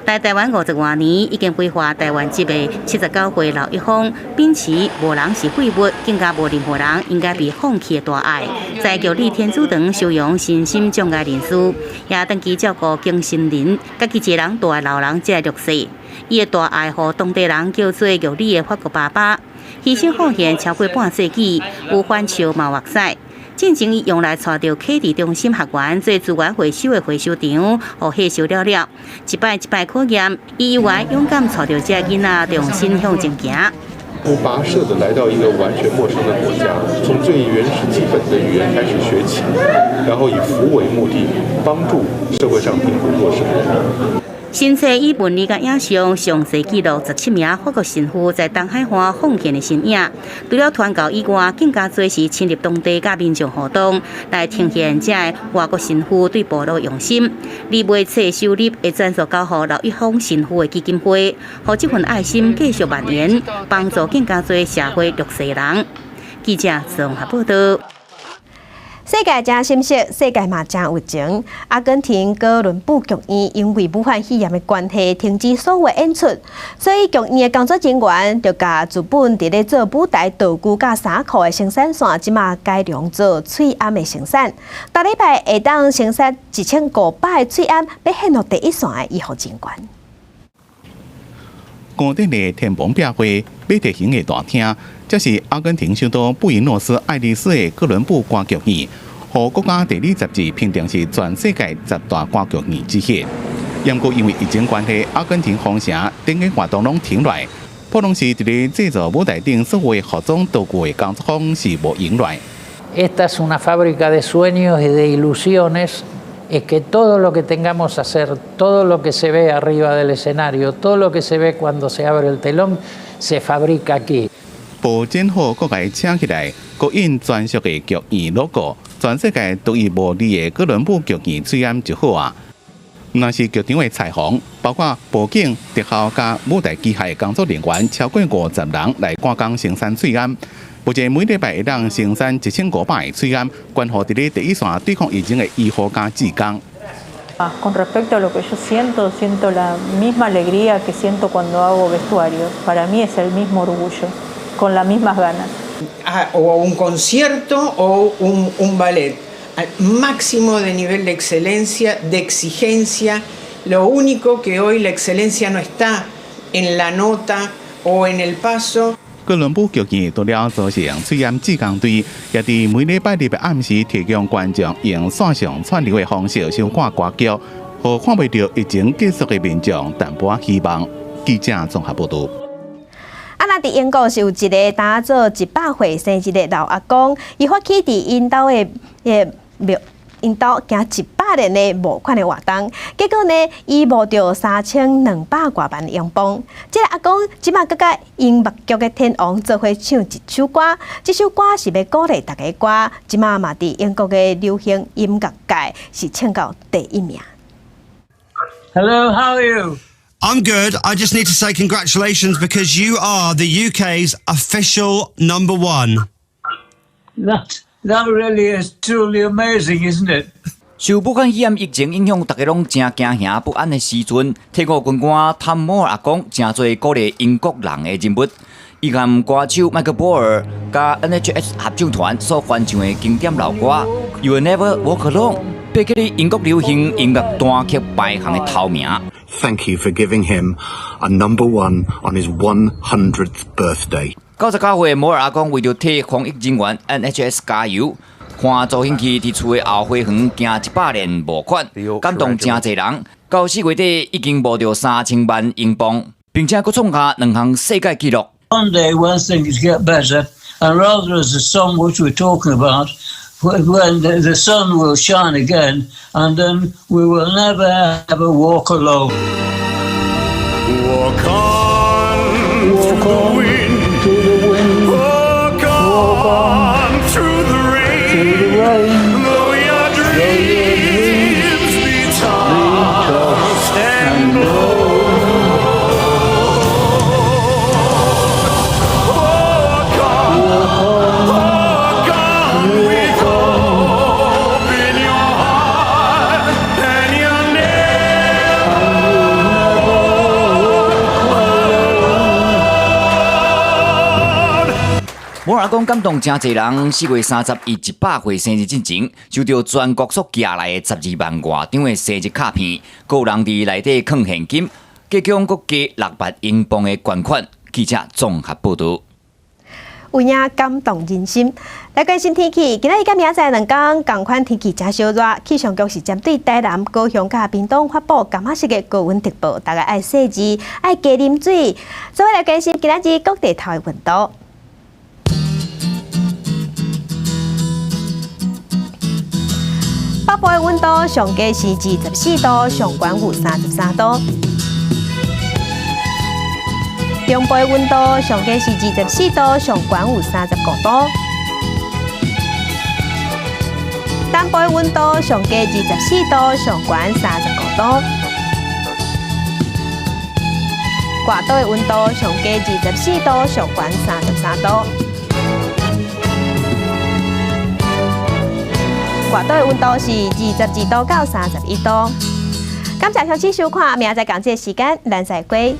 Speaker 26: 來台灣50外年，已經歸化台灣籍的79歲劉一峰，秉持無人是廢物，更加無任何人應該被放棄的大愛，在玉里天主堂收容身心障礙人士，也長期照顧更生人，家己一个人蹛的老人這弱勢。伊的大愛，予當地人叫做玉里的法國爸爸，犧牲奉獻超過半世紀，有歡笑嘛有目屎。進前伊用來帶著啟智中心學員做資源回收的回收場，予回收了了，一擺一擺考驗，伊猶原勇敢帶著這囡仔重新向前行。
Speaker 11: 跋涉的來到一個完全陌生的國家，從最原始基本的語言開始學起，然後以服務為目的，幫助社會上貧苦弱勢的人。
Speaker 26: 新冊以文字佮影像詳細記錄17名法國神父在東海岸奉獻的身影。除了傳教以外，更加濟是深入當地佮民眾互動，來呈現這个外國神父對部落用心。而賣冊收入會全數交予劉一峰神父的基金會，予這份愛心繼續蔓延，幫助更加濟社會弱勢人。記者綜合報導。
Speaker 1: 世界誠心適，世界嘛誠有情。阿根廷哥倫布劇院因為武漢肺炎的關係，停止所有演出，所以劇院的工作人員就共資本佇咧做舞台道具佮衫褲的生產線，這馬改良做喙罨的生產。逐禮拜會當生產1500个喙罨，欲獻予第一線的醫護人員。
Speaker 12: 高頂的天棚壁畫，馬蹄形的大廳，這是阿根廷首都布宜諾斯艾利斯的哥倫布歌劇院，予國家地理雜誌評定是全世界十大歌劇院之一。毋過因為疫情關係，阿根廷封城，等個活動攏停落來，普通時佇咧製造舞台頂所有的服裝道具的工作坊是無閒來。
Speaker 28: Esta es una fábrica de sueños y de ilusiones.
Speaker 14: Es que todo lo que tengamos que hacer, todo lo que se ve arriba del escenario, todo lo que se ve cuando se abre el telón, se fabrica aquí.
Speaker 12: 布展好，閣共伊請起來，閣印專屬的劇院 logo，全世界獨一無二的哥倫布劇院喙罨就好啊！毋但是劇場的裁縫，包括布景、特效佮舞台機械工作人員超過50人來趕工生產喙罨。目前每禮拜會當生產1500個喙罨，捐予佇咧第一線對抗疫情的醫護佮志工。
Speaker 15: Con respecto a lo que yo siento, siento la misma alegría que siento cuando hago vestuarios. Para mí es el mismo orgullo, con las mismas ganas.
Speaker 16: Ah, o un concierto o un ballet. Al máximo de nivel de excelencia, de exigencia. Lo único que hoy la excelencia no está en la nota o en el paso.
Speaker 12: 哥倫布劇院除了組成喙罨志工隊，也佇每禮拜日的暗時提供觀眾用線上串流的方式收看歌劇，予看袂著疫情結束的民眾淡薄仔希望。記者綜合報導。
Speaker 1: 啊，若佇英國是有一个當做100歲生日的老阿公，伊發起佇𪜶兜的廟，𪜶兜行100年的募款的活動，結果呢，伊募著3200外萬英鎊。這个阿公這馬閣佮音樂劇的天王做伙唱一首歌，這首歌是欲鼓勵大家的歌，這馬嘛佇英國的流行音樂界是唱到第一名。
Speaker 17: Hello, how are you?
Speaker 18: I'm good. I just need to say congratulations because you are the UK's official number one.
Speaker 17: That really is truly amazing, isn't it?
Speaker 20: 受武漢肺炎疫情影響，大家攏誠驚惶不安的時陣，退伍軍官湯姆阿公成做鼓勵英國人的人物。伊佮歌手麥克波爾佮 NHS 合唱團所翻唱的經典老歌《You'll Never Walk Alone》，爬起佇英國流行音樂單曲排行的頭名。
Speaker 4: Thank you for giving him a number one on his 100th birthday.
Speaker 20: 99歲的摩爾阿公為著替防疫人員 NHS 加油，換助行器佇厝的後花園行100年募款，感動誠濟人。到4月底已經募著3000萬英鎊，並且閣創下兩項世界紀錄。
Speaker 17: One day when things get better, and rather as the song which we're talking about, when the sun will shine again, and then we will never ever walk alone.
Speaker 21: Walk on through the wind, through the wind. Walk on through the rain, though your dreams be tossed and blown. Walk on, walk on with hope in your heart, and you'll never walk alone.
Speaker 20: 摩爾阿公感動誠濟人，4月30伊100歲生日進前，收著全國所寄來的12萬外張的生日卡片，閣有人佇內底囥現金，加強閣加6萬英鎊的捐款。記者綜合報導。
Speaker 1: 有影感動人心。來關心天氣，今仔日佮明仔載兩工仝款天氣誠燒熱，氣象局是針對台南、高雄佮屏東發布柑仔色的高溫特報，大家愛細緻，愛加啉水。所以來關心今仔日各地頭的溫度。北部的溫度上低是24度，上懸有33度。中部的溫度上低是24度，上懸有35度。東部的溫度上低24度，上懸35度。外島的溫度上低24度，上懸33度。外島的溫度是22度到31度。感謝收聽收看，明仔載仝這個時間，咱再會。